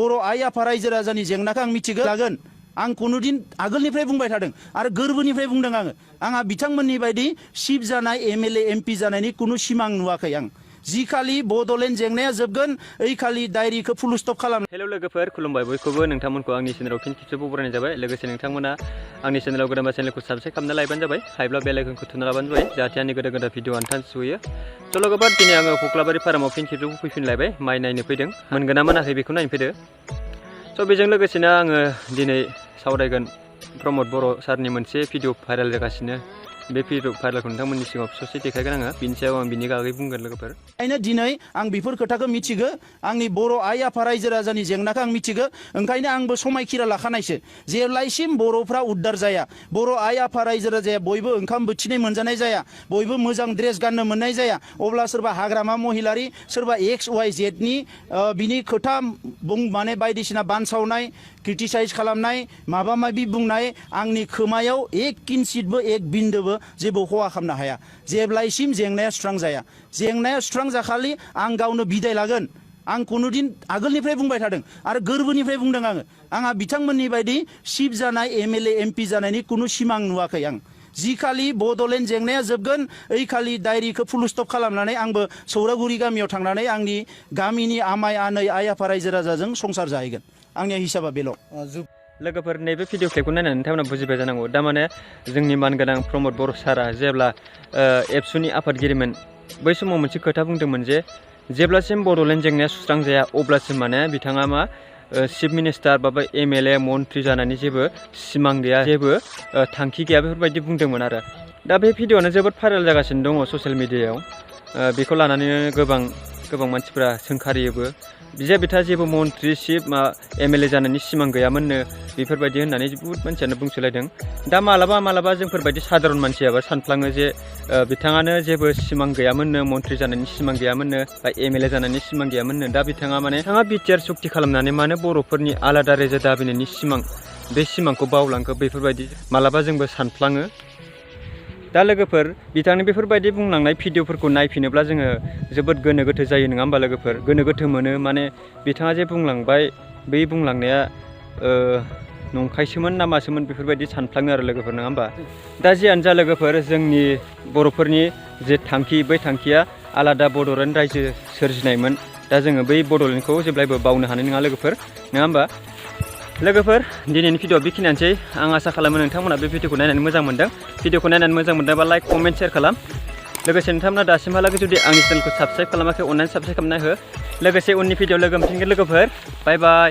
बर' आइ आफा रायजो राजानि जेंनाखौ आं मिथिगौ लागोन आं कुनुदिन आगोलनिफ्राय बुंबाय थादों आरो गोरबोनिफ्राय बुंदों आंहा बिथांमोननि बायदि चिफ जानाय एमएलए एमपि जानायनि कुनु सिमां नुवाखै आं जिखालि बड'लेण्ड जेंनाया जोबगोन ओइखालि डायरिखौ फुल स्टप खालाम। हेलौ लोगोफोर खुलुमबाय बयखौबो नोंथांमोनखौ आंनि चेनेलाव फिन खेबसेबाव बरायनाय जाबाय लोगोसे नोंथांमोना आंनि चेनेलाव गोदानबा चेनेलखौ साबस्क्राइब खालामना लायबानो जाबाय हायोब्ला बेल आइकनखौ थुना लाबानो जाबाय जाहाथे आंनि गोदान गोदान भिडिअ नोंथांनो सहैयो। स' लोगोफोर दिनै आङो कक्लाबारि फार्माव फिन खेबसेबाव फैफिनलायबाय माइ नायनो फैदों मोनगोन ना मोनाखै बेखौ नायनो फैदो। स' बेजों लोगोसेनो आङो दिनै सावरायगोन प्रमद बर' सारनि मोनसे भिडिअ भाइरेल जागासिनो बे भिडिअ भाइरेलखौ नोंथांमोननि सिगाङाव ससे देखायगोन आङो बिनि सायाव आं बिनि बागै बुंगोन लोगोफोर। ओंखायनो दिनै आं बेफोर खोथाखौ मिथिगो आंनि बर' आइ आफा रायजो राजानि जेंनाखौ आं मिथिगो ओंखायनो आंबो समायखिरा लाखानायसो जेब्लायसिम बर'फ्रा उद्धार जाया बर' आइ आफा रायजो राजाया बयबो ओंखाम बोथिनै मोनजानाय जाया बयबो मोजां ड्रेस गाननो मोननाय जाया अब्ला सोरबा हाग्रामा महिलारि सोरबा XYZनि बिनि खोथा माने बायदिसिना बानसावनाय क्रिटिसाइज खालामनाय माबा माबि बुंनाय आंनि खोमायाव एक किन्सितबो एक बिन्दोबो जेबो खहा खालामनो हाया जेब्लायसिम जेंनाया सुस्रां जाया जेंनाया सुस्रां जाखालि आं गावनो बिदाय लागोन आं कुनुदिन आगोलनिफ्राय बुंबाय थादों आरो गोरबोनिफ्राय बुंदों आंहा बिथांमोननि बायदि चिफ जानाय एमएलए एमपि जानायनि कुनु सिमां नुवाखै आं जिखालि बड'लेण्ड जेंनाया जोबगोन ओइखालि डायरिखौ फुल स्टप खालामनानै आंबो सौरागुरि गामियाव थांनानै आंनि गामिनि आमाय आनै आइ आफा रायजो राजाजों संसार जाहैगोन आंनि हिसाबा बेल'। लोगोफोर नैबे भिडिअ क्लिपखौ नायनानै नोंथांमोना बुजिबाय जानांगौ दामाने जोंनि मानगोनां प्रमद बर' सारा जेब्ला एबसुनि आफादगिरिमोन बै समाव मोनसे खोथा बुंदोंमोन जे जेब्लासिम बड'लेण्ड जेंनाया सुस्रां जाया अब्लासिम माने बिथाङा मा चिफ मिनिस्टार बा एमएलए मन्त्रि जानायनि जेबो सिमां गैया जेबो थांखि गैया बेफोरबायदि बुंदोंमोन आरो दा बे भिडिअआनो जोबोद भाइरेल जागासिनो दङ ससियेल मिडियायाव बेखौ लानानैनो गोबां मानसिफ्रा सोंखारियोबो जे बिथाङा जेबो मन्त्रि चिफ एमएलए जानायनि सिमां गैयामोननो बेफोरबायदि होननानै बुहुत मानसियानो बुंसोलायदों। दा मालाबा जोंफोरबायदि साधारन मानसियाबो सानफ्लाङो जे बिथाङानो जेबो सिमां गैयामोननो मन्त्रि जानायनि सिमां गैयामोननो बा एमएलए जानायनि सिमां गैयामोननो दा बिथाङा बिटिआर सक्ति खालामनानै मानो बर'फोरनि आलादा रायजो दाबिनायनि सिमां बे सिमांखौ बावलांखो बेफोरबायदि मालाबा जोंबो सानफ्लाङो। दा लोगोफोर बिथांनि बेफोरबायदि बुंलांनाय भिडिअफोरखौ नायफिनोब्ला जोङो जोबोद गोनो गोथो जायो नङा होमबा लोगोफोर गोनो गोथो मोनो माने बिथाङा जे बुंलांबाय बै बुंलांनाया नंखायसोमोन ना मासोमोन बेफोरबायदि सानफ्लाङो आरो लोगोफोर नङा होमबा। दा जियानो जा लोगोफोर जोंनि बर'फोरनि जे थांखि बै थांखिया आलादा बड'लेण्ड रायजो सोरजिनायमोन दा जोङो बै बड'लेण्डखौ जेब्लायबो बावनो हानाय नङा लोगोफोर नङा होमबा। लोगोफोर दिनैनि भिडिअ बेखिनियानोसै आं आसा खालामो नोंथांमोना बे भिडिअखौ नायनानै मोजां मोनदों भिडिअखौ नायनानै मोजां मोनदोंबा लाइक कमेन्ट शेयार खालाम लोगोसे नोंथांमोना दासिमहालागै जुदि आंनि चेनेलखौ साबस्क्राइब खालामाखै अननानै साबस्क्राइब खालामना हो लोगोसे उननि भिडिअ लोगो मोनफिनगोन लोगोफोर बाय बाय।